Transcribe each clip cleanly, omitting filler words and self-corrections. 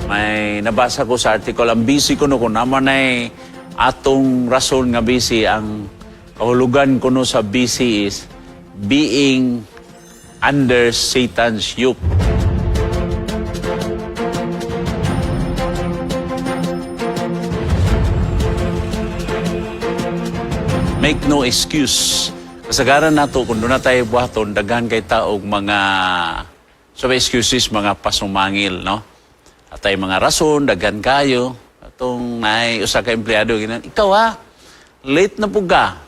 May nabasa ko sa article, ang busy kuno kung naman ay atong rason nga busy, ang kahulugan kuno sa busy is being under Satan's yoke. Make no excuse. Kasagaran nato kung doon na tayo buhaton, daghan kay taog mga so may excuses, mga pasumangil, no? At ay mga rason, daghan kayo. Atong nay usa ka empleyado ginan, ikaw ha, late na pud ka.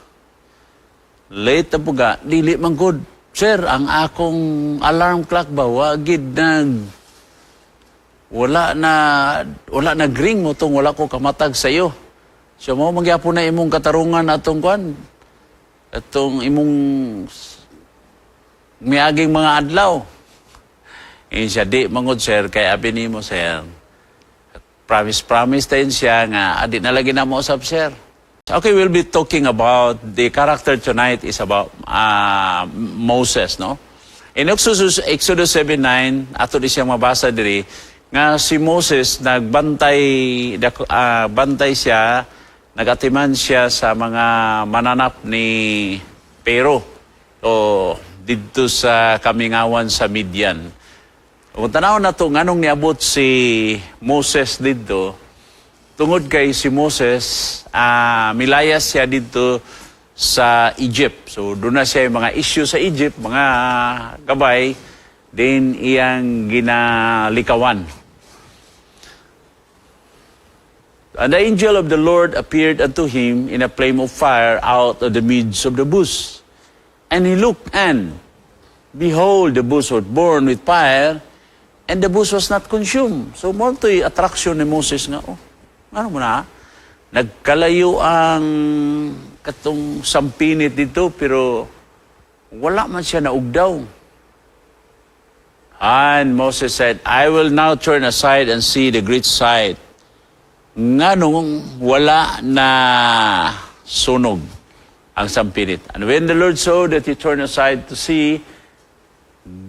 Late na pud ka, dili man gud. Sir, ang akong alarm clock ba wa gid nag wala na ring mo tong wala ko kamatag sa iyo. So mo magyapon na imong katarungan atong kwan, atong imong miaging mga adlaw. Eh siya, di mangod sir, kay abi nimo sir. Promise, promise tayo siya nga, adi na lagi na mo usap sir. Okay, we'll be talking about the character tonight is about Moses, no? In Exodus 7:9, ato di siya mabasa diri, nga si Moses nagbantay, bantay siya, nagatiman siya sa mga mananap ni Pero o didto sa kamingawan sa Midian. Kung tanaw na to, nganong niabot si Moses didto, tungod kay si Moses, milayas siya didto sa Egypt. So doon na siya yung mga issue sa Egypt, mga gabay, din iyang ginalikawan. And the angel of the Lord appeared unto him in a flame of fire out of the midst of the bush. And he looked, and behold, the bush was burned with fire, and the bush was not consumed. So, mo to'y attraction ni Moses nga, oh, ano mo na? Nagkalayo ang katong sampinit dito, pero wala man siya naugdaw. And Moses said, "I will now turn aside and see the great sight." Nganong wala na sunog ang sampinit. And when the Lord saw that he turned aside to see,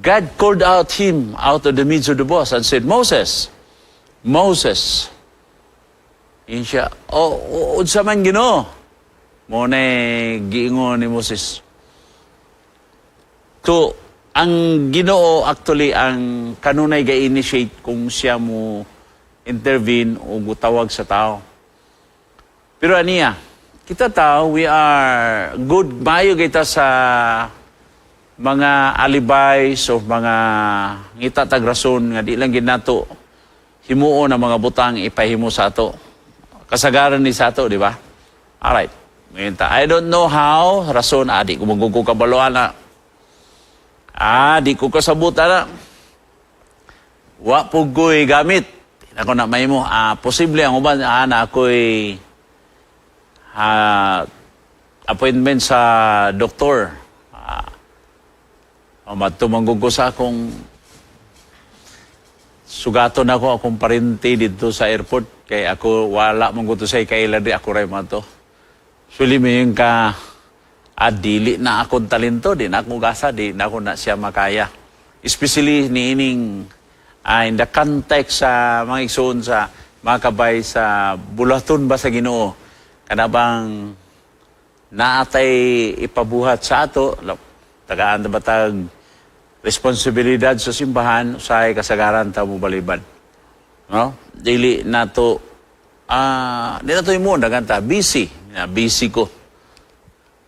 God called out him out of the midst of the bush and said, "Moses, Moses." Yun siya, "Oh, oh, unsa man Ginoo?" Mo na giingon ni Moses. So, ang Ginoo actually ang kanunay ga-initiate kung siya mo intervene o gutawag sa tao. Pero aniya, kita tao, we are good, mayo kita sa mga alibis o mga ngita tag rason nga di lang ginato himuon ang mga butang ipahimo sa ato. Kasagaran ni sa ato, di ba? Alright. Ngayon ta, "I don't know how," rason, di ko magugo kabaloan na. Di ko kasabot ana. Wa po ko'y gamit. Ako na may mo, posible ang uban, na ako'y appointment sa doktor. Matumanggo ko sa akong sugaton ako akong parente dito sa airport kay ako wala man gusto sa kaila di ako ray man to. Suli mo yung ka dili na akong talento, di na ako gasa, di na ako na siya makaya. Especially niining in the context sa mga igsoon sa mga kabay sa bulaton ba sa Ginoo, kana bang naatay ipabuhat sa ato, tagaan na ba tag responsibilidad sa simbahan, usahay kasagaran ta mo balibad. No? Dili nato di nato imo daghan ta busy. Na busy ko.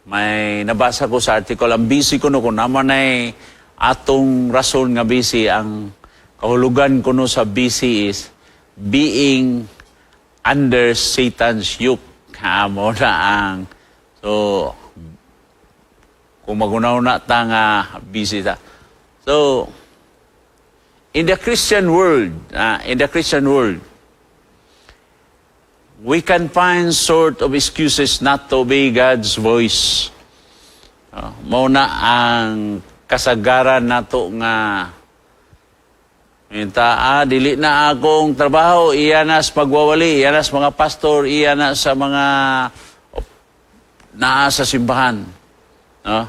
May nabasa ko sa article, ang busy ko no kung naman ay atong rason nga busy, ang kahulugan kuno sa busy is being under Satan's yoke. Ha, mo na ang so kung magunaw na ta nga busy ta. So in the Christian world, we can find sort of excuses not to obey God's voice. Mao na ang kasagaran nato nga Minta, dili na akong trabaho, iya na sa pagwawali, iya na sa mga pastor, iya na sa mga naa sa simbahan. No?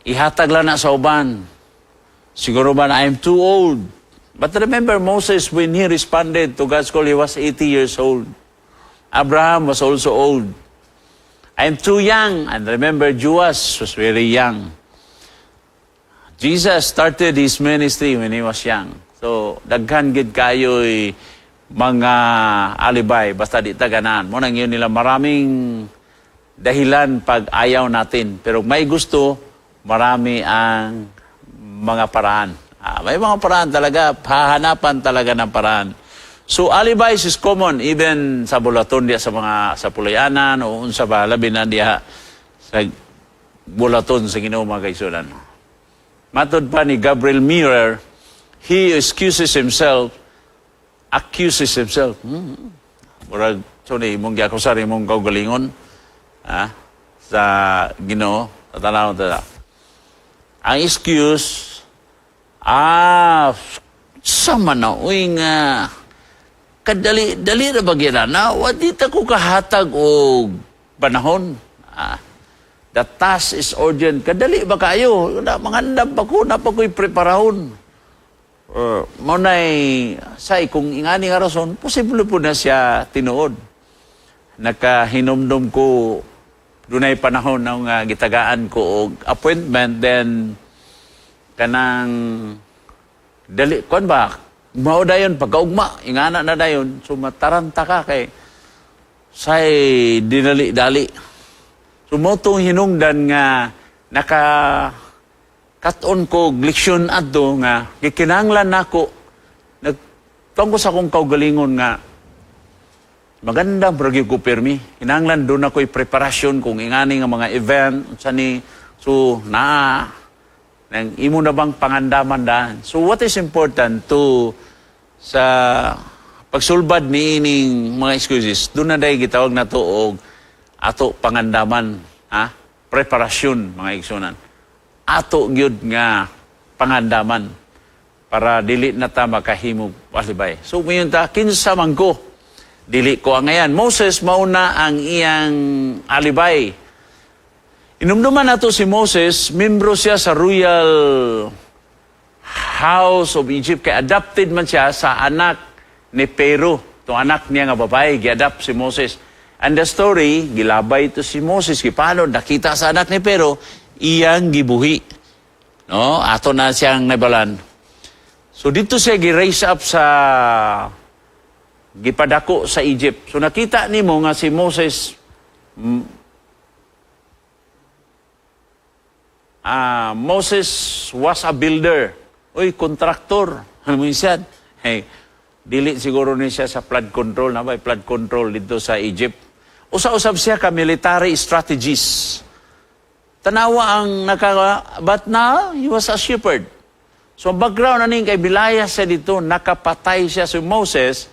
Ihatag lang na sa uban. Siguro ba na I'm too old. But remember Moses, when he responded to God's call, he was 80 years old. Abraham was also old. "I'm too young." And remember, Joas was very young. Jesus started his ministry when he was young. So, daghan gid kayo'y mga alibay basta di ta ganahan. Mao nang ingon nila, maraming dahilan pag ayaw natin. Pero may gusto, marami ang mga paraan. May mga paraan talaga, hahanapan talaga ng paraan. So alibis is common even sa bulaton diya sa mga sa pulayanan o unsa ba, labi na diha sa bulaton sa Ginoo, mga kaigsuonan. Matod pa ni Gabriel Mirer, he excuses himself, accuses himself. Murag, so ni imong giakusar imong kaugalingon, ah, sa Ginoo, tanaw ta. Ang excuse, sama na, uy nga, kadali, dali ra ba gyud na, wa di ta ko kahatag og panahon. The task is urgent. Kadali ba kayo? Na, mangandam pa ko, na pa ko'y preparahon. Mao nay say kung ingani nga rason, posible po na siya tinuod. Nakahinumdum ko, dunay panahon na nga gitagaan ko og appointment, then kanang dali kon ba mao dayon pagkaugma ingana na dayon, so mataranta ka kay say dinali dali. So mao tong hinungdan nga naka kat-on ko og leksyon adto nga gikinahanglan nako nagtungko sa akong kaugalingon nga maganda gyud ko pirmi. Kinahanglan doon ako'y preparasyon kung ingani nga mga event unsa ni, so na nang imo na bang pangandaman daan. So what is important to sa pagsulbad ni ining mga excuses, doon na dahil gitawag na to og ato pangandaman, ha? Preparasyon, mga igsuonan. Ato gyud nga pangandaman para dili na ta makahimog alibay. So ngayon ta, kinsa man ko, dili ko angayan. Moses, mauna ang iyang alibay. Inumduman nato si Moses, membro siya sa Royal House of Egypt. Kay adopted man siya sa anak ni Pharaoh. Itong anak niya nga babae, gi-adopt si Moses. And the story, gilabay ito si Moses. Gipano, nakita sa anak ni Pharaoh, iyang gibuhi. No? Ato na siyang nabalan. So dito siya gi-raise up sa gipadako sa Egypt. So nakita nimo nga si Moses Moses was a builder. Uy, kontraktor. Ano mo siya? Hey, dili siguro ni siya sa flood control na ba? Flood control dito sa Egypt. Usa-usab siya ka military strategist. Tanawa ang naka, but now he was a shepherd. So ang background na kay bilaya siya dito, nakapatay siya si Moses.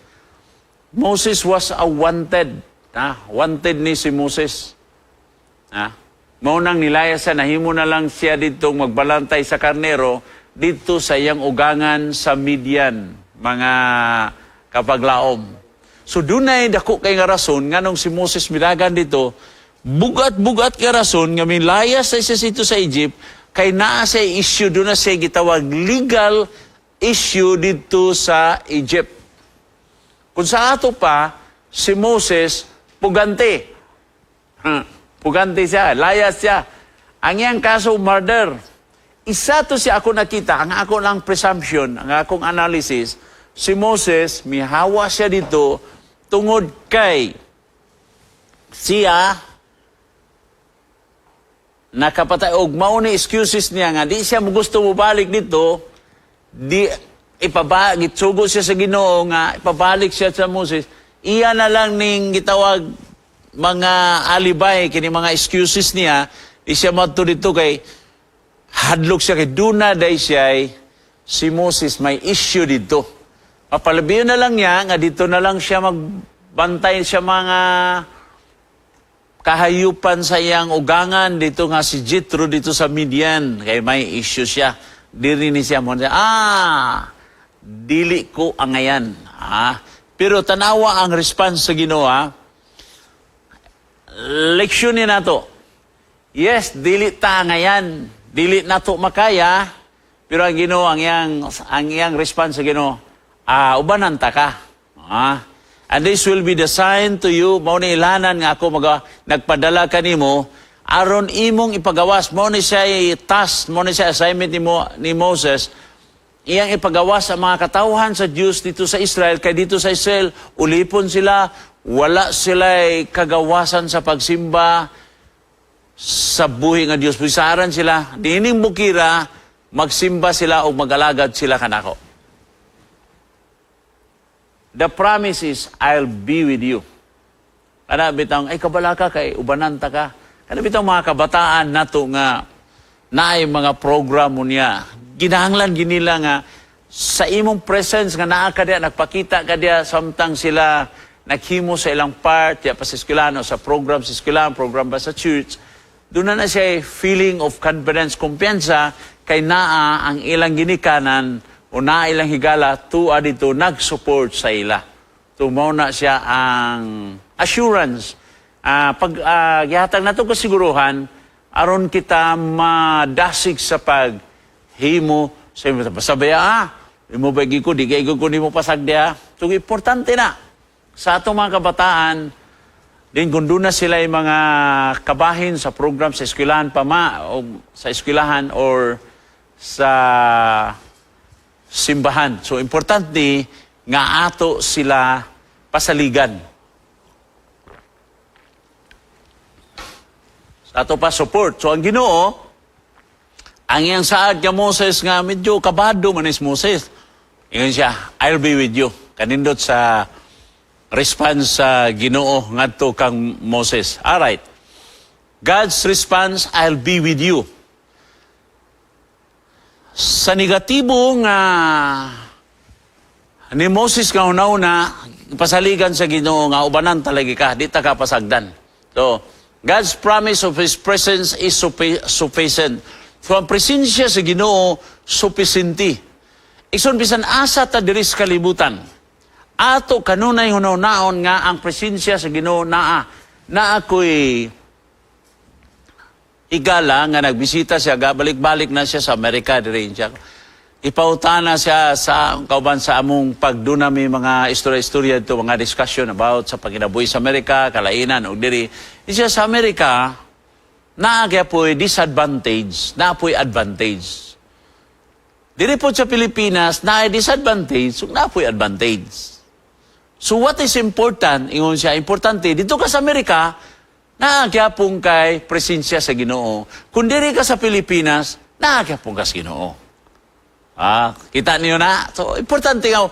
Moses was a wanted. Wanted ni si Moses. Mao nang nilaya siya, nahimo na lang siya dito magbalantay sa karnero dito sa iyang ugangan sa Midian, mga kapaglaom. So dunay dako kay nga rason nganong si Moses midagan dito, bugat-bugat nga rason nga milaya sa siya dito sa Egypt kay naa sa issue, doon na siya gitawag legal issue dito sa Egypt. Kung sa ato pa, si Moses, pugante. Pugante siya, layas siya. Ang iyang kaso, murder. Isa to siya ako nakita, ang ako lang presumption, ang akong analysis, si Moses, mihawa siya dito tungod kay siya nakapatay og mao ni excuses niya nga di siya mo gusto mo balik dito, di ipaba gitsugo siya sa Ginoo nga ipabalik siya sa Moses. Iya na lang ning gitawag mga alibay kini, mga excuses niya, di siya madto dito kay hadlok siya kay duna day siya, si Moses may issue dito. Mapalabiyon na lang niya nga dito na lang siya magbantay siya mga kahayupan sa iyang ugangan dito nga si Jethro dito sa Midian kay may issue siya diri ni siya mo dili ko angayan. Pero tanawa ang response sa Ginoo, ah. Leksyon ni nato. Yes, dili ta angayan, dili nato makaya, Pero ang Ginoo, ang iyang response sa Ginoo, "Ubanan ta ka. Ah. And this will be the sign to you, mao ni ilanan nga ako nagpadala kanimo aron imong ipagawas." Mao ni siya task, mao ni siya assignment ni Moses, iyang ipagawas ang mga katawhan sa Diyos dito sa Israel, kay dito sa Israel ulipon sila, wala sila kagawasan sa pagsimba sa buhi nga Dios. Bisaran sila dining bukira, magsimba sila o magalagad sila kanako. The promise is, "I'll be with you." Kana bitang ay kabalaka kay ubanan ta ka. Kana bitang mga kabataan nato nga naay mga program mo niya, ginahanglan ginila nga sa imong presence nga naa ka diya, nagpakita ka diya samtang sila naghimo sa ilang part diya pa sa eskwelahan o sa program sa eskwelahan, program ba sa church. Doon na siya feeling of confidence, kumpiyansa, kay naa ang ilang ginikanan o naa ilang higala tuwa dito nag-support sa ila. So mao na siya ang assurance. Pag gihatag nato kasiguruhan aron kita madasig sa paghimo sa imo. Basta baya imo ba ko di kay ko nimo pasagdi. So importante na sa atong mga kabataan din kung doon na sila yung mga kabahin sa program sa eskwelahan pa ma o sa eskwelahan or sa simbahan. So importante nga ato sila pasaligan. Sa ato pa support. So ang Ginoo, ang iyang saad ka Moses nga medyo kabado man is Moses. Ingon siya, "I'll be with you." Kanindot sa response sa Ginoo ngadto kang Moses. All right. God's response, "I'll be with you." Sa negatibo nga ni Moses nga una-una, pasaligan sa Ginoo nga ubanan talaga ka, di ta ka pasagdan. So, God's promise of His presence is sufficient. So, ang presensya sa Ginoo, sufficiente. Igsoon, bisan asa ta diri sa kalibutan, ato kanunay hunahunaon nga ang presensya sa Ginoo naa. Naa ko'y higala nga nagbisita siya, balik-balik na siya sa Amerika diri siya. Ipautana siya sa kauban sa among pagduna mi mga istorya-istorya dito, mga discussion about sa pagkinabuhi sa Amerika, kalainan og diri. Siya sa Amerika, naa po'y disadvantage, naa po'y advantage. Diri po sa Pilipinas, naa disadvantage, ug naa po'y advantage. So what is important, ingon siya, importante, dito ka sa Amerika, naa gyapon kay presensya sa Ginoo. Kung diri ka sa Pilipinas, naa gyapon ka sa Ginoo. Ah, kita niyo na? So, importante nga,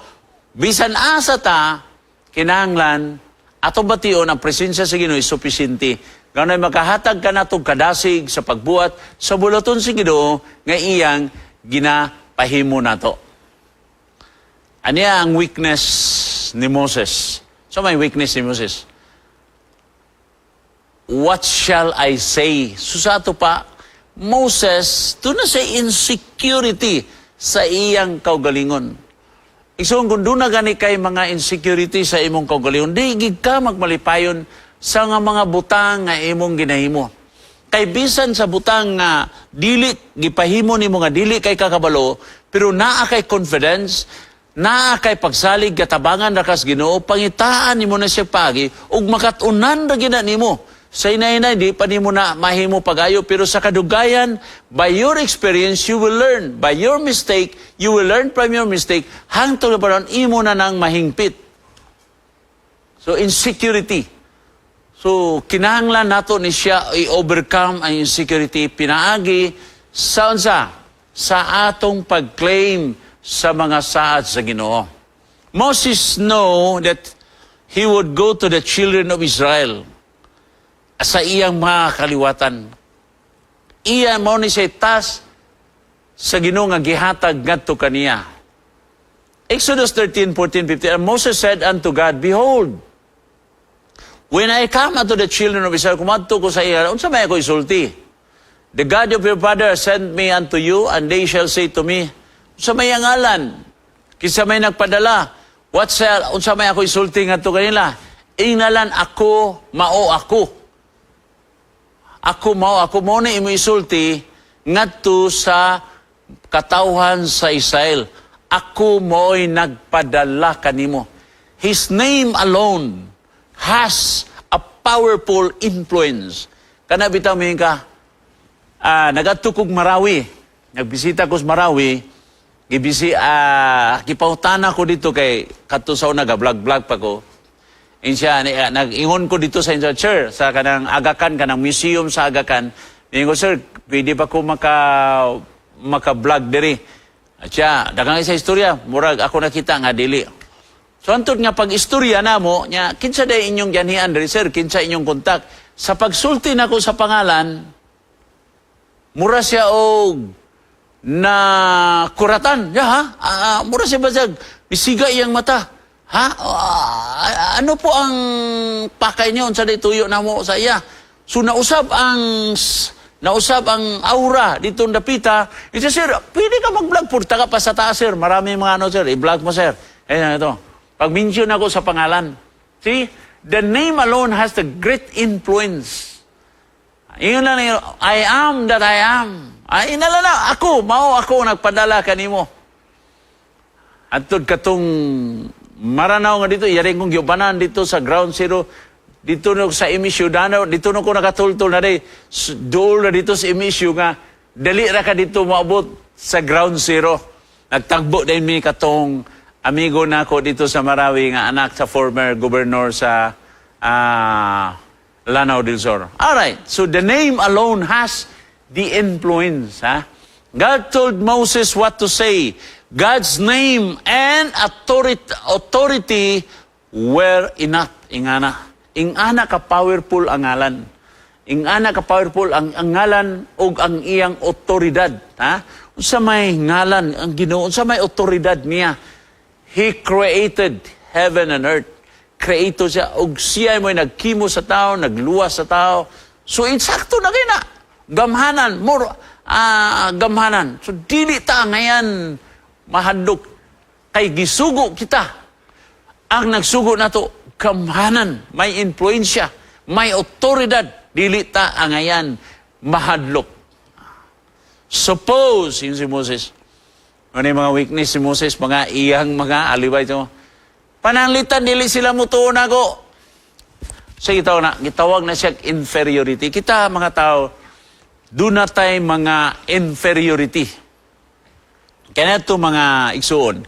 bisan asa ta, kinahanglan, ato bation ang presensya sa Ginoo is sufficiente. Gano'y makahatag ka nato kadasig sa pagbuhat sa buluhaton sa Ginoo nga iyang ginapahimo nato. Aniya ang weakness ni Moses? So may weakness ni Moses. "What shall I say?" So sa ato pa, Moses, doon na siya insecurity sa iyang kaugalingon. Igsoon, kung doon na gani kay mga insecurity sa imong kaugalingon, di gid ka magmalipayon sa nga mga butang nga imong ginahimo. Kay bisan sa butang nga dili gipahimo nimo nga dili kay kakabalo, pero naa kay confidence, naa kay pagsalig, katabangan ra kas Ginoo, pangitaan nimo na siya pagi ug makat-unan ra gina nimo. Sa hinay-hinay, di pa nimo na mahimo pagayo, pero sa kadugayan, by your experience, you will learn. By your mistake, you will learn from your mistake, hangtod na panahon, imo na nang mahingpit. So, insecurity. So, kinahanglan nato ni siya i-overcome ang insecurity pinaagi sa unsa? Sa atong pag-claim sa mga saad sa Ginoo. Moses know that he would go to the children of Israel sa iyang mga kaliwatan. Iya mao ni siya task sa Ginoo nga gihatag ngadto kaniya. Exodus 13, 14, 15. "And Moses said unto God, Behold, when I come unto the children of Israel," kumadto ko sa iya, "unsa may ako isulti? The God of your father sent me unto you, and they shall say to me, Unsa may ang ngalan? Kinsa may nagpadala? Unsa may ako isulti ngadto kanila? Ingnalan ako, mao ako. Ako mao ako." Mao na imo isulti ngadto sa Katawhan sa Israel. Ako mo'y nagpadala kanimo. His name alone has a powerful influence. Kana bitaw mi ka, nagadto kog Marawi. Nagbisita ko sa Marawi, gibisi gipangutana ko dito kay kadto sa una ga-vlog-vlog pa ko. Insya nag-ingon ko dito sa inyo, sir, sa kanang Aga Khan, kanang museum sa Aga Khan. Ingon ko, "Sir, pwede ba ko maka-vlog diri?" At siya, daghang sa istorya, murag ako nakita nga dili. So antod nga pag istorya namo, nya kinsa day inyong ganian diri, sir, kinsa inyong kontak? Sa pagsulti nako sa pangalan, mura siya og na kuratan. Ya ha? Mura siya ba siya, bisiga iyang mata. Ha? Ano po ang pakay niyo unsa day tuyo namo sa iya? So nausab ang aura dito dapita. Ito, "Sir, pwede ka mag-vlog. Purta ka pa sa taas, sir. Marami mga ano, sir. I-vlog mo, sir." Ayan ito. Pag-mention ako sa pangalan. See? The name alone has the great influence. Ingon lang niya, "I am that I am." Ay, inala na, ako, mao ako nagpadala kanimo. Antod katong Maranao nga dito, yari kong giubanan dito sa Ground Zero, dito no sa MSU, dano, dito no ko nakatultol na day, dool na dito sa MSU nga, dali ra ka dito moabot sa Ground Zero. Nagtagbo din mi katong amigo nako dito sa Marawi nga anak sa former governor sa Lanao del Sur. Alright, so the name alone has the influence. Ha? God told Moses what to say. God's name and authority were enough. Ingana. Ingana ka powerful ang ngalan. Ingana ka powerful ang ngalan ug ang iyang otoridad. Ha? Unsa may ngalan ang Ginoo, unsa may otoridad niya? He created heaven and earth. Creator siya ug siya mo'y nagkimo sa tao, nagluwas sa tao. So insakto na kina. Gamhanan, more gamhanan. So dili ta ngayan mahadlok kay gisugo kita. Ang nagsugo nato gamhanan, may impluensya, may otoridad, dili ta angayan mahadlok. Suppose, yun si Moses, ano yung mga weakness si Moses, mga iyang mga alibay ito. Pananglitan, dili sila mutuo nako. So gitawag na, gitawag na siya inferiority. Kita mga tao, doon na tay mga inferiority. Kaya ito mga igsuon,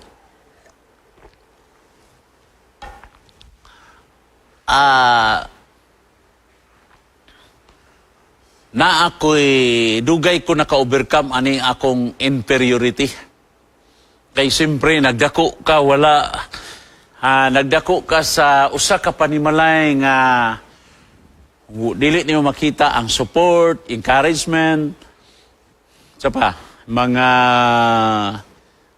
na ako'y dugay ko naka-overcome ani akong inferiority. Kay siyempre, nagdako ka, wala, nagdako ka sa usa ka panimalay nga dili nimo makita ang support, encouragement, sa pa, mga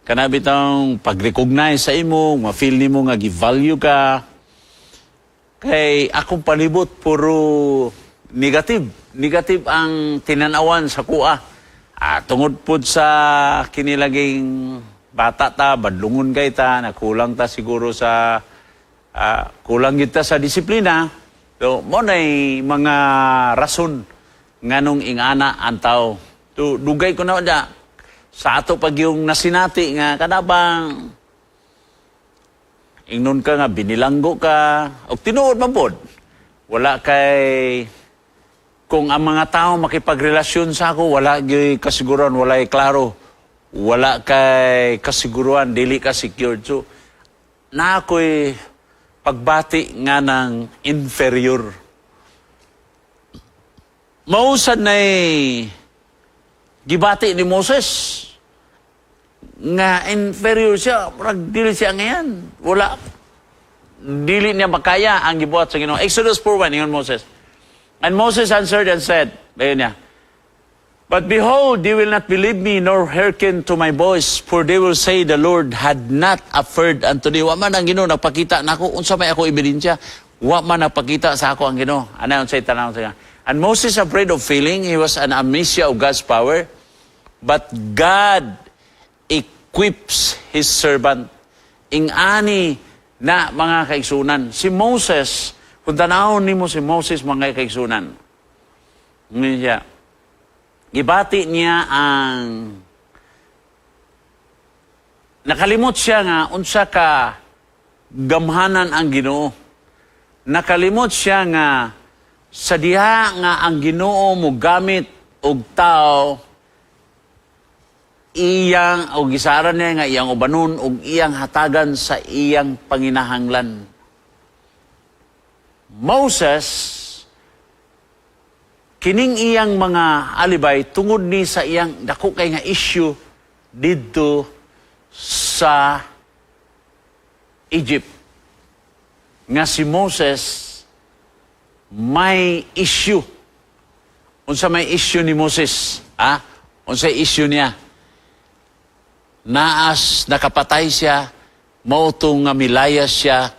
kanabitang pag-recognize sa imo, ma-feel nimo nga gi-value ka. Kay akong palibot puro negative. Negative ang tinanawan sa kuha. Tungod pod sa kinilaging bata ta, badlungon kay ta, nakulang ta siguro sa kulang kita sa disiplina. So, mo na'y mga rason nganong ingana ang tao. So, dugay ko na da, sa ato pag yung nasinati nga kanabang ingnon ka nga binilanggo ka og tinuod man pod wala kay kung ang mga tao makipagrelasyon sa ako, wala gyud kasiguruan, wala klaro, wala kay kasiguruan, dili ka secured. So na ako'y pagbati nga ng inferior. Mausad na gibati ni Moses nga inferior siya, murag dili siya ngayon. Wala, dili niya makaya ang gibuhat sa Ginoo. Exodus 4:1, ingon Moses. And Moses answered and said, ayun niya, "But behold, they will not believe me nor hearken to my voice, for they will say the Lord had not appeared unto thee." Wa man ang Ginoo nagpakita nako, unsa may ako ebidensya? Wa man nagpakita sa ako ang Ginoo. Ano unsay tanaw sa And Moses afraid of failing, he was an amnesia of God's power. But God equips his servant. Ingani na mga kaigsunan. Si Moses, kung tanawon nimo si Moses, mga kaigsunan, ngayon siya, gibati niya ang Nakalimot siya nga unsa ka gamhanan ang Ginoo. Nakalimot siya nga sa diha nga ang Ginoo mo gamit og tao, iyang o gisaran niya nga iyang ubanon og iyang hatagan sa iyang panginahanglan. Moses, kining iyang mga alibay tungod ni sa iyang dako kay nga issue didto sa Egypt. Nga si Moses may issue. Unsa may issue ni Moses? Ah? Unsa issue niya? Naas nakapatay siya, mao nga milayas siya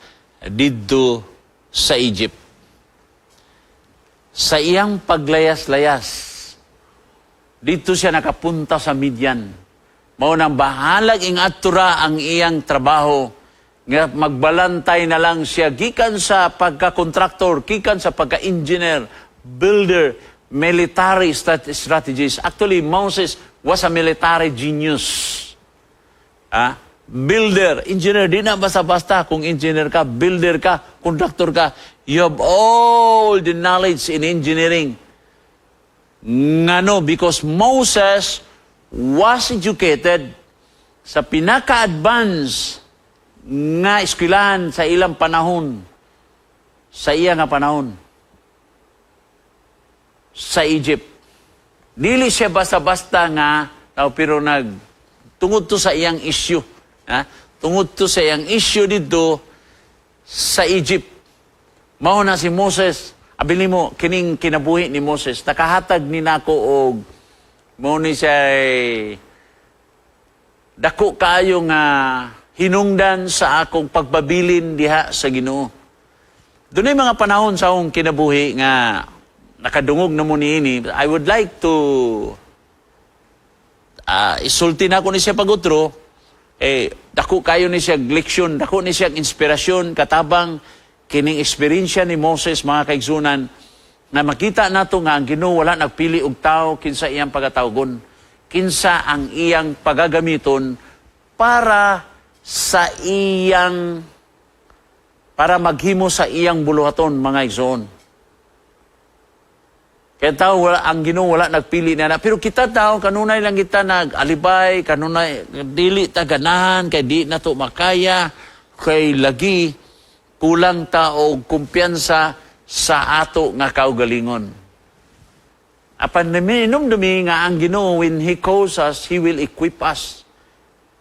didto sa Egypt. Sa iyang paglayas-layas, dito siya nakapunta sa Midian. Mao nang bahalag ingadto ra ang iyang trabaho nga magbalantay na lang siya gikan sa pagka-contractor, gikan sa pagka-engineer, builder, military strategist. Actually, Moses was a military genius. Ah, builder, engineer, di na basta-basta kung engineer ka, builder ka, contractor ka, you have all the knowledge in engineering. Ngano? Because Moses was educated sa pinaka-advance nga eskwelahan sa ilang panahon, sa iya nga panahon, sa Egypt. Dili siya basta-basta nga tao, pero nag tungod to sa iyang issue. Ha? Tungod to sa iyang issue dito sa Egypt. Mao na si Moses, abi nimo kining kinabuhi ni Moses, nakahatag ni nako og mao ni siya dako kaayo nga hinungdan sa akong pagbabilin diha sa Ginoo. Dunay mga panahon sa akong kinabuhi nga nakadungog na mo niini. I would like to isulti na ako ni siya pag-utro, eh, dako kayo ni siya leksyon, dako ni siya inspirasyon, katabang kining eksperyensya ni Moses, mga kaigsunan, na makita nato nga ang Ginoo wala nagpili og tao kinsa iyang pagatawgon, kinsa ang iyang pagagamiton para maghimo sa iyang buluhaton, mga igsoon. Kaya tao, wala, ang Ginoo wala nagpili na. Pero kita tao, kanunay lang kita nag-alibay, kanunay, dili ta ganahan, kay di na to makaya, kay lagi, kulang ta og kumpiyansa sa ato nga kaugalingon. Apan hinumdumi nga ang Ginoo, when He calls us, He will equip us.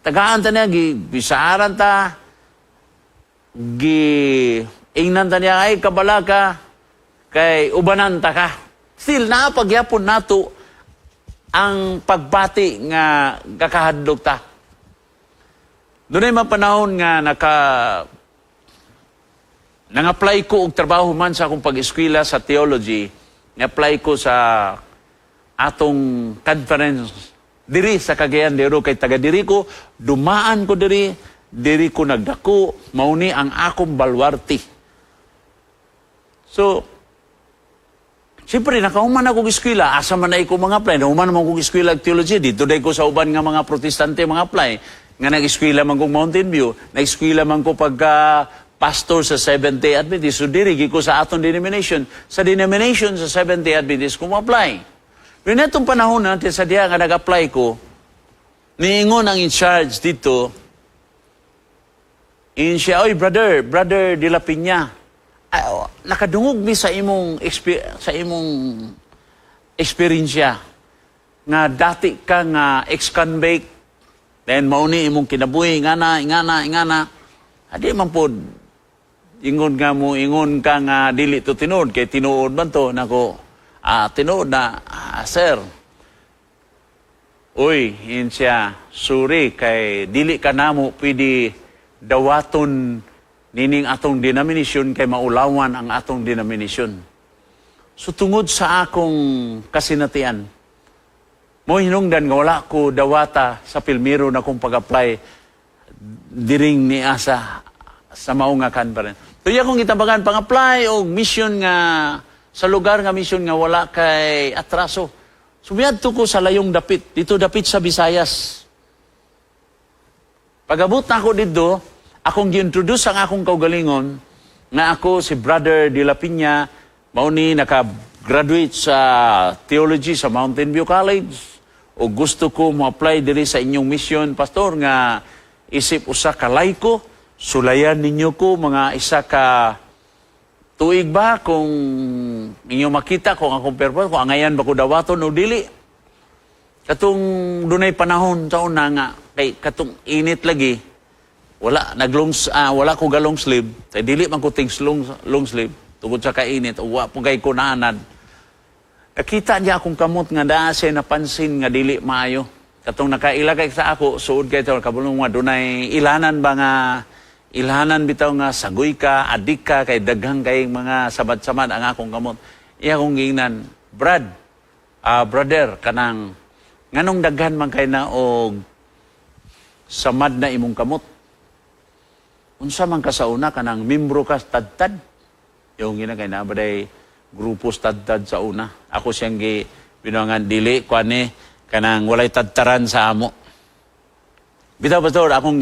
Tagaan ta niya, gi, bisaran ta, gi, ingnan ta niya, "Ay, kabala ka, kay ubanan ta ka." Still, naapagyapon nato ang pagbati nga kakahadlok ta. Dunay mga panahon nga nang-apply ko og trabaho man sa akong pag-eskwela sa theology, nga-apply ko sa atong conference diri sa Cagayan de Oro kay taga diri ko, dumaan ko diri, diri ko nagdako, mao ni ang akong balwarte. So, siyempre, nakahuman ako og eskwela, asa man na ko mga apply, nahuman man akong eskwela og theology, dito day ko sa uban nga mga Protestante mga apply, nga nag-eskwela man kong Mountain View, nag-eskwela man ko pagka pastor sa Seventh-day Adventist, so diri ko sa atong denomination, sa denomination sa Seventh-day Adventist ko mo-apply. Pero netong panahon natin sa diha nga nag-apply ko, niingon ang in charge dito, in siya, "Oy brother, Brother de la Peña, ay, oh, nakadungog mi sa imong eksperyensya nga dati ka nga ex-convict, then mao ni imong kinabuhi, ngana, ingana, ingana." Adi man pod ingon nga mo ingon ka nga dili to tinuod, kay tinuod man to nako. "Ah, tinuod na, ah, sir." "Uy," in siya, "sorry kay dili ka namo pwede dawaton nining atong denomination kay maulawan ang atong denomination." So tungod sa akong kasinatian, mo hinungdan nga wala ko dawata sa pilmiro na kong pag-apply diring ni asa sa mao nga conference. So iya kong gitambagan pang-apply og mission nga sa lugar nga mission nga wala kay atraso. So miadto ko sa layong dapit, dito dapit sa Visayas. Pag-abot na ako dito, akong gi-introduce ang akong kaugalingon nga ako si Brother De La Piña, mao ni naka-graduate sa theology sa Mountain View College. O gusto ko mo-apply diri sa inyong mission, pastor, nga isip usa ka layko, sulayan ninyo ko mga 1 ka tuig ba kung inyo makita kung akong purpose, kung angayan ba ko dawaton o dili. Katong dunay panahon sa una nga kay katong init lagi, wala naglong wala ko ga-long sleeve kay dili man ko tings long, long sleeve tungod sa kainit ug wa po kay ko naanad. Nakita niya akong kamot nga naa siya napansin nga dili maayo. Katong nakaila kay sa ako, suod kay to kabulong nga dunay ilanan ba nga ilhanan bitaw nga sagoy ka, adik ka, kay daghang kay mga samad-samad ang akong kamot. Iya kong giingnan, "Brad, brother, kanang nganong daghan man kay na og samad na imong kamot? Unsa man ka sa una, kanang membro ka tadtad?" Yung gina kay naa day grupo tadtad sa una. Ako siyang gi binuangan, "Dili kuan kanang walay tadtaran sa amo." Bitaw, pastor, akong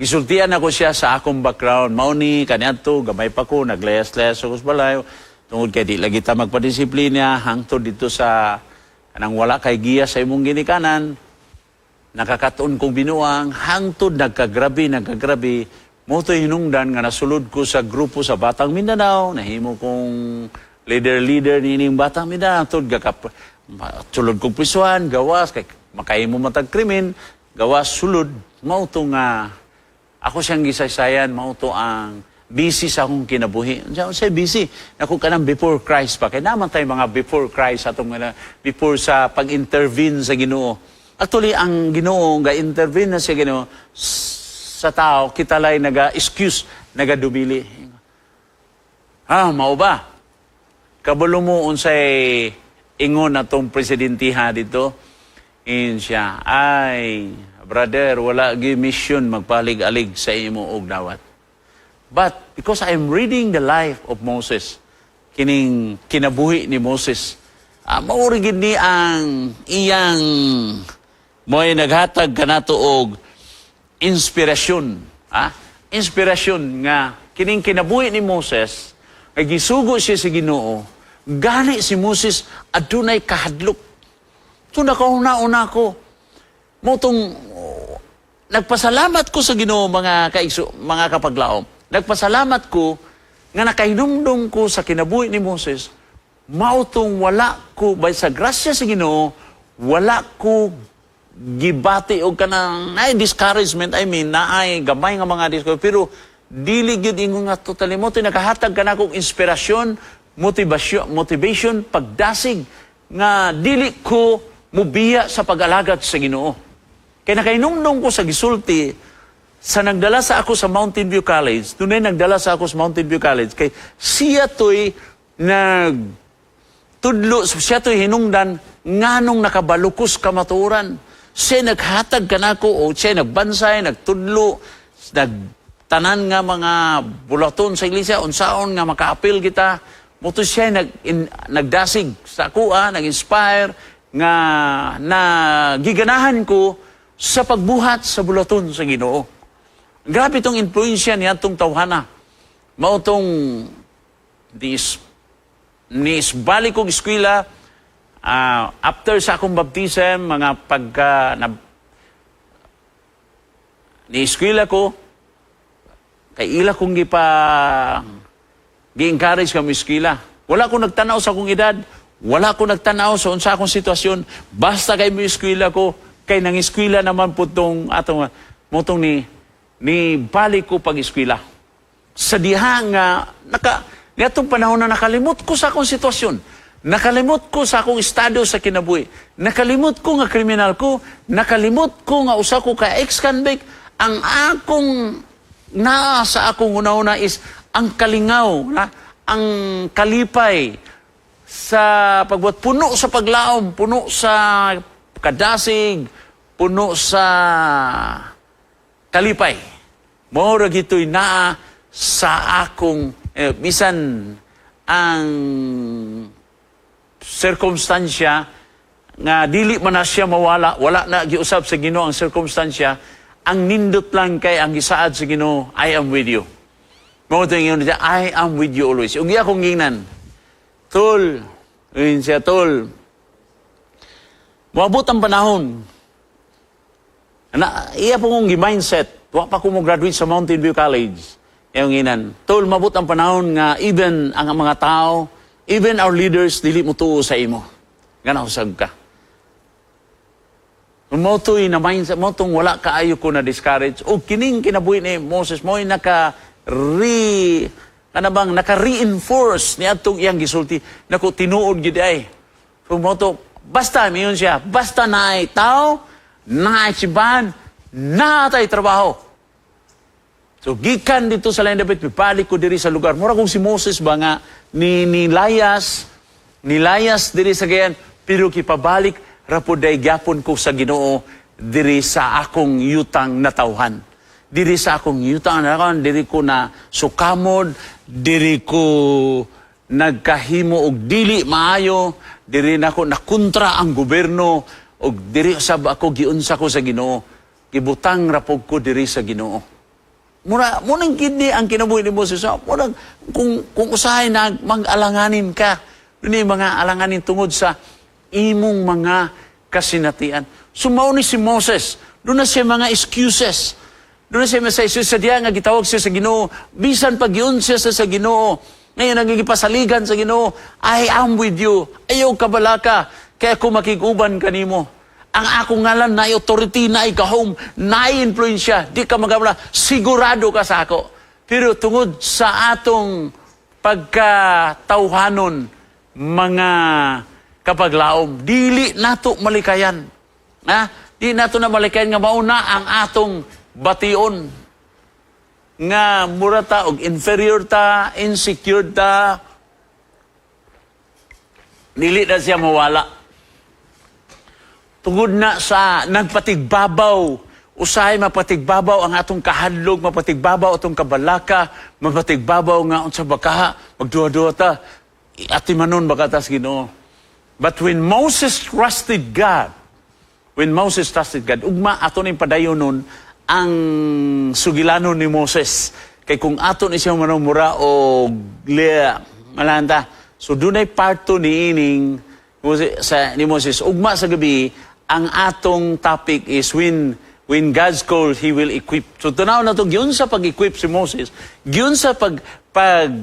gisultian ako siya sa akong background. Mao ni kaniadto gamay pa ko, naglayas-layas ako sa balay tungod kay di lagi ta magpadisiplina hangtod dito sa kanang wala kay giya sa imong ginikanan, nakakaton kong binuang hangtod nagkagrabe, nagkagrabe mo to hinungdan nga nasulod ko sa grupo sa Batang Mindanao, nahimo kong leader-leader nining Batang Mindanao hangtod gakap sulod kong prisuhan, gawas kay makahimo matag krimen, gawas sulod. Mao to nga ako siyang gisaysayan, mao to ang busy sa akong kinabuhi. Unsa unsay busy? Naku, kanang before Christ pa. Kay naman tayo mga before Christ atong mga before sa pag-intervene sa Ginoo. Actually, ang Ginoo ga-intervene na siya Ginoo sa tao, kita lay naga-excuse, nagadumili. Ah, mao ba? Kabalo mo unsay ingon atong presidentiha dito? In siya, "Ay, brother, wala gi mission magpalig-alig sa imo og dawat." But because I'm reading the life of Moses, kining kinabuhi ni Moses, mao gid ni ang iyang mo'y naghatag kanato og inspirasyon. Ah? Inspirasyon nga kining kinabuhi ni Moses, nga gisugo siya sa Ginoo, gani si Moses adunay kahadlok. So nakahuna-una ko, mo tong oh, nagpasalamat ko sa Ginoo, mga kaigso, mga kapaglaom. Nagpasalamat ko nga nakahinumdum ko sa kinabuhi ni Moses, mao tong wala ko by sa grasya sa Ginoo, wala ko gibati og kanang ay discouragement, I mean, naay gamay nga mga discouragement pero dili gyud ingon nga totally. Mo nakahatag kanakong inspirasyon, motivasyon, motivation, pagdasig nga dili ko mubiya sa pag-alagad sa Ginoo. Kay nakahinumdum ko sa gisulti sa nagdala sa ako sa Mountain View College, dunay nagdala sa ako sa Mountain View College kay siya to'y nag tudlo, siya to'y hinungdan nganong nakabalukos kamatuoran. Siya naghatag kanako o siya nagbansay, nagtudlo, nagtanan nga mga bulaton sa iglesia, unsaon nga makaapil kita. Mo to siya nagdasig sa ako, nag-inspire nga na giganahan ko sa pagbuhat sa bulaton sa Ginoo. Grabe itong influensya niya itong tawhana. Mao tong ni balik kong eskwela after sa akong baptism, mga pagka na, ni eskwela ko kay ila kong gipa gi-encourage kami eskwela. Wala ko nagtanaw sa akong edad, wala ko nagtanaw sa unsa akong sitwasyon, basta kay mo eskwela ko, kay nang eskwela naman po tong atong motong ni balik ko pag eskwela. Sa diha nga naka niadtong panahon na nakalimot ko sa akong sitwasyon. Nakalimot ko sa akong estado sa kinabuhi. Nakalimot ko nga kriminal ko, nakalimot ko nga usa ko ka ex-convict. Ang akong naa sa akong una-una is ang kalingaw, na, ang kalipay sa pagbuhat, puno sa paglaom, puno sa kadasig, puno sa kalipay. Mao ra gito'y naa sa akong bisan ang sirkumstansya nga dili man na siya mawala, wala na giusab sa Ginoo ang sirkumstansya, Ang nindot lang kay ang gisaad sa Ginoo, "I am with you." Mao to ingon siya, "I am with you always." Ug iya akong gingnan, "Tol," ingon siya, "tol, moabot ang panahon." Na, iya po kong gi-mindset, wa pa ko mo graduate sa Mountain View College. Iyang giingnan, "Tol, mabot ang panahon nga even ang mga tao, even our leaders, dili mo tuo sa imo. Nga usag ka." Mao to'y na mindset, mao tong wala kaayo ko na discourage. O kining kinabuhi ni Moses, mo'y naka re, kana bang naka-reinforce ni atong iyang gisulti. Naku, tinuod gid ay. So mao to, basta, miingon siya, basta naay tao, naay simbahan, naatay trabaho. So gikan dito sa Lain David, pipalik ko diri sa lugar. Mura kung si Moses ba nga ni nilayas, nilayas diri sa gayan, pero kipabalik ra pud day gyapon ko sa Ginoo diri sa akong yutang natawhan. Diri sa akong yutang natawhan, diri ko na sukamod, diri ko nagkahimo og dili maayo, diri nako nakontra ang gobyerno og diri sab ako giunsa ko sa Ginoo. Gibutang ra pud ko diri sa Ginoo. Mura mo nang kini ang kinabuhi ni Moses. Mura kung usahay na mag-alanganin ka. Ini mga alanganin tungod sa imong mga kasinatian. So mao ni si Moses. Doon na siya mga excuses. Doon na siya mga excuses sa diya nga gitawag siya sa Ginoo. Bisan pag siya sa Ginoo. Ngayon nagigipasaligan sa Ginoo, "I am with you. Ayaw kabalaka. Kaya ako makig-uban kanimo. Ang akong ngalan na authority, na gahom, na influensya. Di ka magabala. Sigurado ka sa ako." Pero tungod sa atong pagkatawhanon, mga kapaglaom, dili nato malikayan. Ha? Di nato na malikayan nga mauna ang atong bation nga mura ta og inferior ta, insecure ta, dili na siya mawala. Tungod na sa nagpatigbabaw, usahay mapatigbabaw ang atong kahadlok, mapatigbabaw atong kabalaka, mapatigbabaw nga unsa ba kaha, magduha-duha ta, atimanon ba ka ta sa Ginoo. But when Moses trusted God, when Moses trusted God, ugma ato ning padayonon ang sugilanon ni Moses. Kay kung ato ni siya manumura o malanta. So dunay part 2 ni ining Moses, sa, ni Moses. Ugma sa gabi, ang atong topic is when God's call, He will equip. So tanaw na to, giun sa pag-equip si Moses, giun sa pag, pag,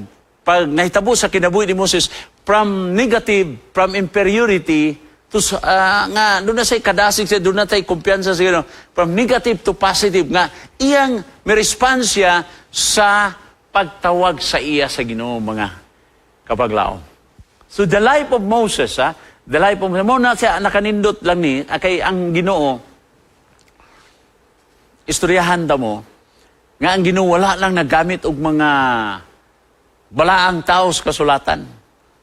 pag nahitabo sa kinabuhi ni Moses, from negative, from inferiority, to, nga, doon na siya'y kadasig siya, doon na tayo kumpiyansa sa Ginoo, from negative to positive, nga, iyang may response siya sa pagtawag sa iya sa Ginoo, mga kapaglaom. So the life of Moses, ha, the life of Moses, mao na siya nakanindot lang ni, kay ang Ginoo, istoryahan ta mo, nga ang Ginoo wala lang nagamit og mga balaang tao sa kasulatan.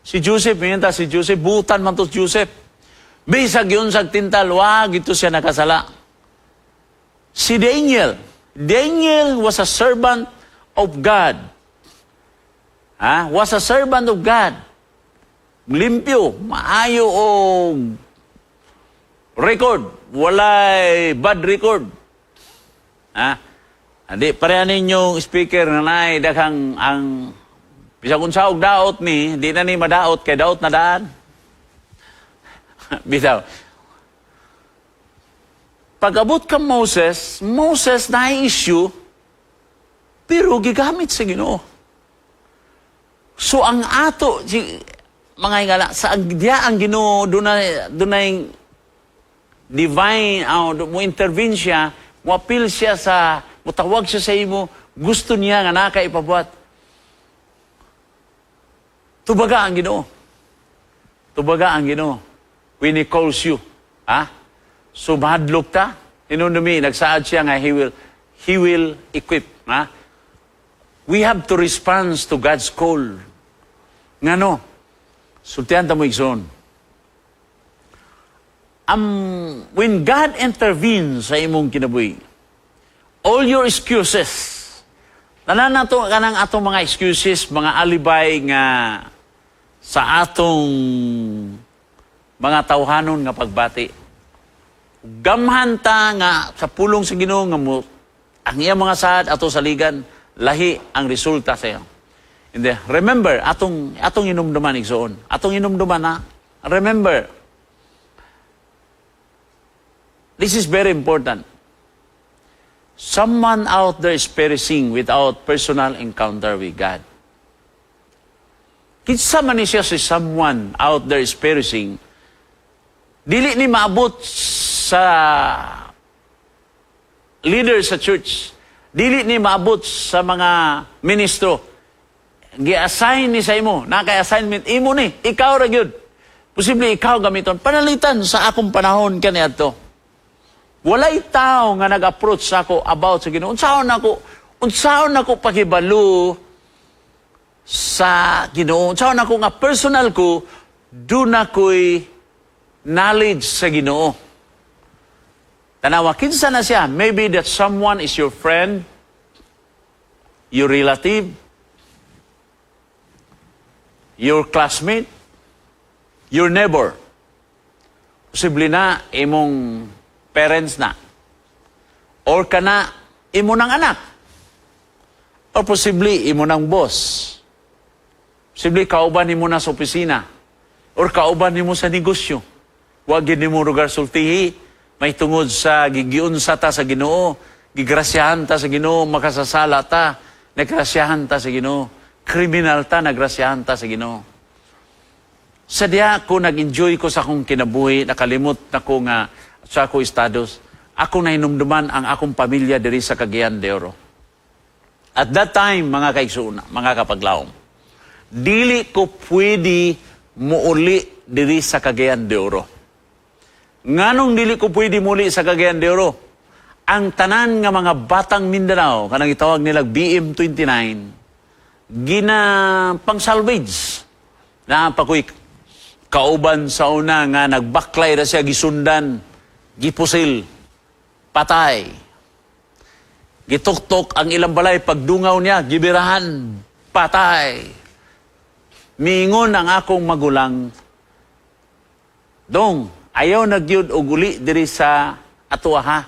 Si Joseph, minta si Joseph, butan man to si Joseph. Bisag yun sa tintal, wag ito siya nakasala. Si Daniel, Daniel was a servant of God. Ha? Was a servant of God. Limpyo, maayo o record, walay bad record. Ha? Hindi, pareha ninyong speaker na naay daghang ang bisag unsa og daot ni, di na ni madaot kay daot na daan. Bitaw. Pag-abot ka Moses, Moses na issue, pero gigamit sa Ginoo. So ang ato, si, mga higala, sa diya ang Ginoo dunay dunay divine mo intervene siya, mo appeal siya sa mutawag siya sa imo, gusto niya nga naka ipabuhat. Tubaga ang Ginoo. Tubaga ang Ginoo when He calls you. Ha? So mahadlok ta. Hinumdumi, nagsaad siya nga He will equip. Ha? We have to respond to God's call. Ngano? Sultihan ta mo, igsoon. When God intervenes sa imong kinabuhi, all your excuses, tanan nato kanang atong mga excuses, mga alibay nga sa atong mga tawhanon nga pagbati. Gamhan ta nga sa pulong sa Ginoo nga mo ang iyang mga saad ato saligan, lahi ang resulta sa iyo. Hindi. Remember, atong inumduman, igsoon. Atong inumduman na, remember, this is very important. Someone out there is perishing without personal encounter with God. Kinsa man ni siya si someone out there is perishing, dili ni maabot sa leader sa church, dili ni maabot sa mga ministro. Gi-assign ni sa imo, naka assignment imo ni, ikaw ra gyud. Posible ikaw gamiton. Panalitan sa akong panahon kaniadto, walay tao nga nag-approach sa ako about sa Ginoo. Unsaon nako pakibalo sa Ginoo? Unsaon nako nga personal ko duna ko'y knowledge sa Ginoo? Tanawa, kinsa na siya? Maybe that someone is your friend, your relative, your classmate, your neighbor. Posible na imong parents na. Or kana imo ng anak. Or posible imo ng boss. Posible kauban nimo na sa opisina. Or kauban nimo sa negosyo. Wa gyud nimo lugar sultihi may tungod sa gigiunsa ta sa Ginoo, gigrasyahan ta sa Ginoo, makasasala ta, nagrasyahan ta sa Ginoo. Kriminal ta, nagrasyahan ta sa Ginoo. Sa diha ko nag-enjoy ko sa akong kinabuhi, nakalimot na ko nga sa ako estados. Ako nahinumduman ang akong pamilya diri sa Cagayan de Oro. At that time, mga kaigsuonan, mga kapaglaom, dili ko pwede muuli diri sa Cagayan de Oro. Nganong dili ko pwede muli sa Cagayan de Oro? Ang tanan nga mga batang Mindanao, kanang itawag nila BM29, gina pang salvage. Na pa ko'y kauban sa una nga nagbaklay ra siya, gisundan, gipusil, patay. Gituktok ang ilang balay, pagdungaw niya, gibirahan, patay. Miingon ang akong magulang, "Dong, ayaw na gyud og uli diri sa atoa ha,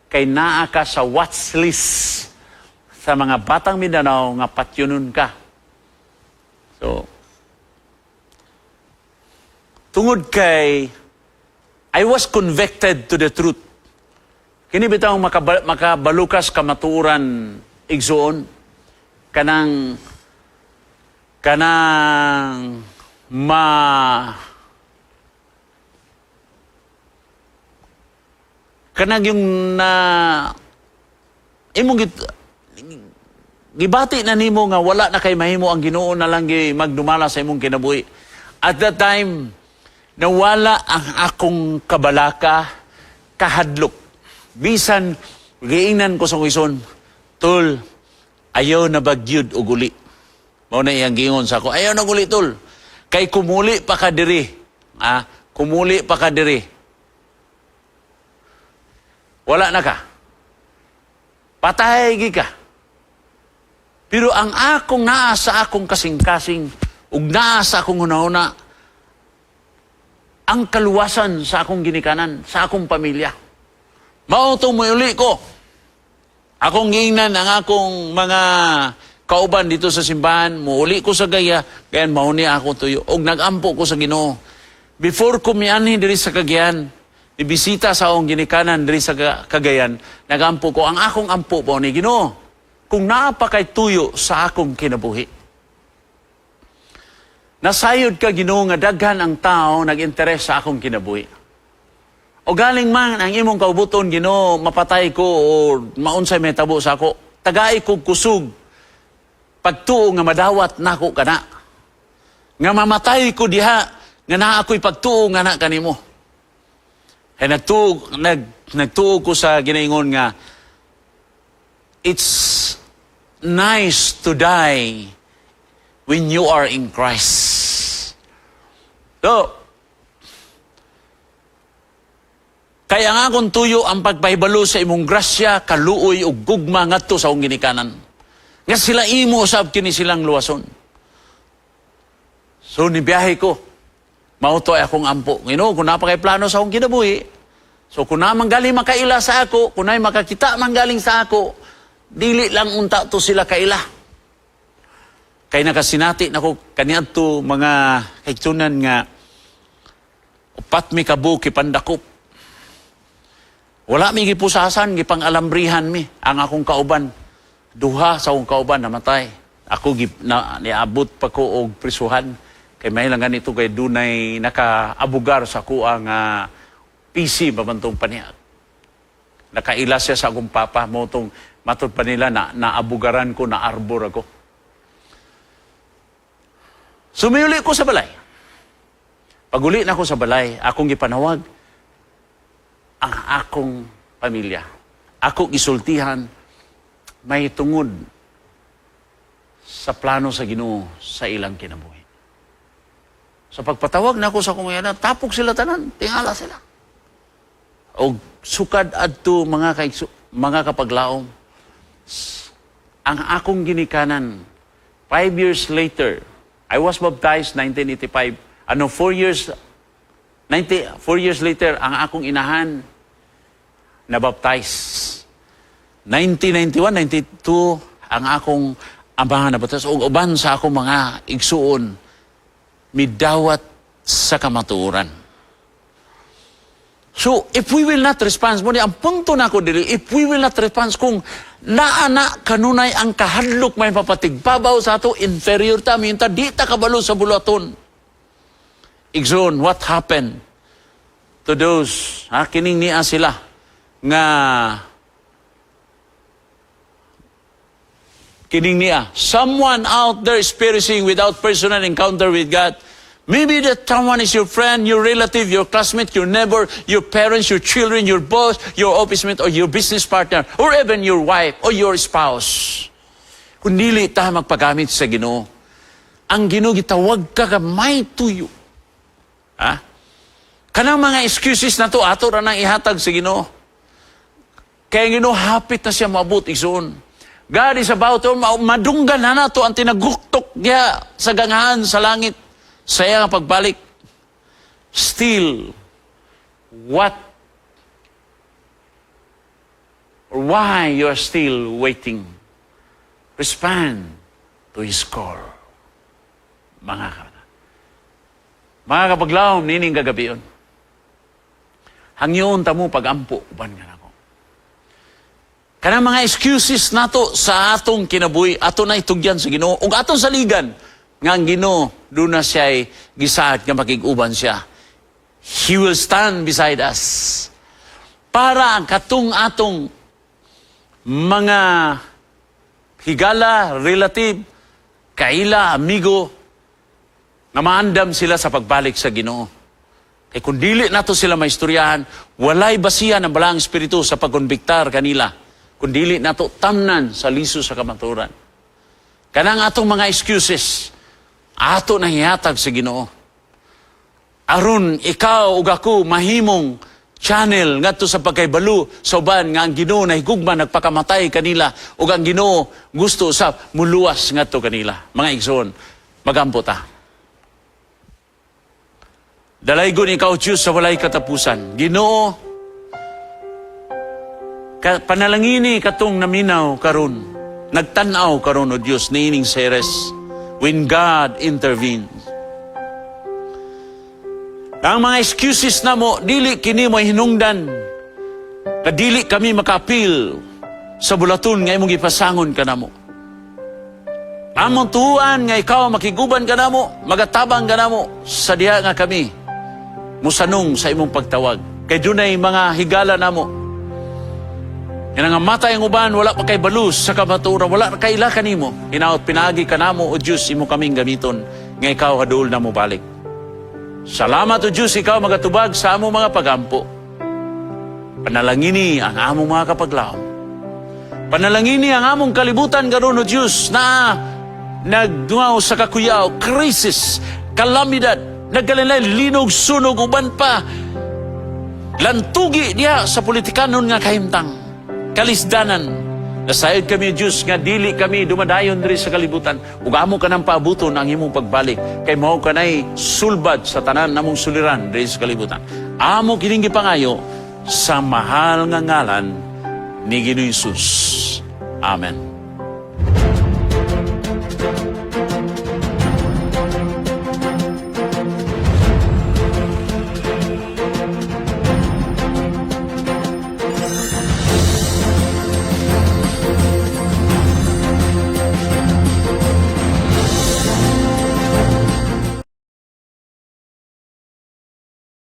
kay naa ka sa watch list sa mga batang Mindanao nga patyunon ka." So, tungod kay I was convicted to the truth. Kini bitaw makabalukas kamatuoran, igsoon, kanang ma kanang yung na imong gibati na nimo nga wala na kay mahimo, ang Ginoo na lang gi magdumala sa imong kinabuhi. At that time, nawala ang akong kabalaka, kahadlok. Bisan giingnan ko sa ison, "Tol, ayaw na bagyud og uli." Mao na iyang giingon sa ako, "Ayaw na uli, tol. Kay kumuli pa ka diri. Ah, kumuli pa ka diri. Wala na ka. Patay gi ka." Pero ang akong naa sa akong kasing-kasing ug naa sa akong hunahuna ang kaluwasan sa akong ginikanan, sa akong pamilya. Mao tong muuli ko. Akong giingnan ang akong mga kauban dito sa simbahan, muuli ko sa Gaya, kaya mao ni ako tuyo. Og nagampo ko sa Ginoo. Before ko mianhi diri sa Cagayan, ibisita sa akong ginikanan diri sa Cagayan, nagampo ko, ang akong ampo po ni Ginoo, kung naa pa kay tuyo sa akong kinabuhi. Nasayod ka, Ginoo, nga daghan ang tao nag-interes sa akong kinabuhi. O galing man ang imong kaubuton, Ginoo, mapatay ko o maunsay may tabo sa ako, tagai ko kusog, pagtuo nga madawat nako kana. Nga mamatay ko diha, nga naa ako'y pagtuo nga na kanimo. Kaya nagtuo ko sa ginaingon nga, it's nice to die when you are in Christ. So, kaya nga akong tuyo ang pagpahibalo sa imong grasya, kaluoy ug gugma ngadto sa akong ginikanan. Nga sila imo usab kini silang luwason. So nibiyahe ko. Mao to ay akong ampo. Ginoo, kung naa pa kay plano sa akong kinabuhi, So kung naa man galing makaila sa ako, kung naay makakita man galing sa ako, dili lang unta to sila kaila. Kay nakasinati nako kaniadto, mga kaigsuonan, nga upat mi kabuok gipandakop. Wala mi gipusasan, gipang-alambrihan mi. Ang akong kauban, duha sa akong kauban namatay. Ako na, niabot pa ko og prisuhan. Kay may lang ganito kay dunay nakaabugar sa kuha nga PC ba man tong paniag. Nakaila siya sa akong papa mo tong matod pa nila na naabugaran ko, na arbor ako. Sumiyuli ko sa balay. Paguli na ako sa balay, akong gipanawag ang akong pamilya. Ako gisultihan may tungod sa plano sa Ginoo sa ilang kinabuhi. Sa pagpatawag na ako sa akong mga, tapok sila tanan, tingala sila. O sukad adto, mga kapaglaom, ang akong ginikanan, 5 years later, I was baptized 1985. Ano, 4 years, 90, 4 years later, ang akong inahan na-baptize. 1991, 92, ang akong amahan na-baptize. Ug uban sa akong mga igsuon, midawat sa kamatuoran. So, if we will not respond, mo ni ang punto na ako diri, if we will not respond, kung naa na kanunay ang kahadlok may papatigbabaw sa ato, inferior ta, minta, di ta kabalo sa buluhaton. Igsoon, what happened to those, ha, kining niya sila, nga, kining niya, someone out there is perishing without personal encounter with God. Maybe that someone is your friend, your relative, your classmate, your neighbor, your parents, your children, your boss, your office mate, or your business partner, or even your wife or your spouse. Kung dili ta magpagamit sa Ginoo, ang Ginoo gitawag ka ka may tuyo. Ha? Kanang mga excuses na to, ato ra nang ihatag sa Ginoo. Kaya ang Ginoo hapit na siya maabot, igsoon. God is about to, madunggan na nato ang tinaguktok niya sa ganghaan sa langit sa iyang pagbalik. Still, what or why you are still waiting? Respond to His call. Mga kapaglaom, nining gagabion. Hangyoon ta mo pagampo uban nga nako. Kanang mga excuses nato sa atong kinabuhi, ato na itugyan sa Ginoo ug atong saligan nga ang Ginoo duna siya'y gisaad nga makig-uban siya. He will stand beside us. Para ang katong atong mga higala, relative, kaila, amigo, nga maandam sila sa pagbalik sa Ginoo. Kay kung dili nato sila maistoryahan, walay basihan ang Balaang Espiritu sa pagkonbiktar kanila. Kung dili nato tamnan sa liso sa kamaturan. Kanang atong mga excuses, ato na hihatag sa Ginoo. Aron ikaw ug ako mahimong channel ngadto sa pagkaybalo sa uban nga ang Ginoo nahigugma, nagpakamatay kanila ug ang Ginoo gusto sa muluwas ngadto kanila. Mga igsoon, magampo ta. Dalaygon ikaw, Diyos, sa walay katapusan. Ginoo, panalangini katong naminaw karon. Nagtan-aw karon, o Diyos, niining series, When God Intervenes. Ang mga excuses na mo, dili kini mo hinungdan. Kadili kami makapil sa buluhaton nga imong gipasangon kanamo. Among tuan nga ikaw makiguban kanamo, magatabang kanamo sa diha nga kami musanong sa imong pagtawag. Kay dunay mga higala namo. Nga nangamatay ang uban, wala pa kaybalo sa kamatuoran, wala kaila kanimo. Hinaot pinaagi kanamo, o Diyos, imo kaming gamiton, nga ikaw haduol na mo balik. Salamat, o Diyos, ikaw magatubag sa among mga pagampo. Panalangini ang among mga kapaglaom. Panalangini ang among kalibutan karon, o Diyos, na nagduaw sa kakuyaw, krisis, kalamidad, nagkalinay, linog, sunog, uban pa, lantugi diha sa politikanon nga kahimtang, kalisdanan. Nasayod kami, Diyos, nga dili kami dumadayon diri sa kalibutan. Ug amo ka nang paabuton ang imong pagbalik. Kay mao ka nay sulbad sa tanan namong suliran diri sa kalibutan. Amo kining gipangayo Sa mahal nga ngalan ni Ginoong Hesus. Amen.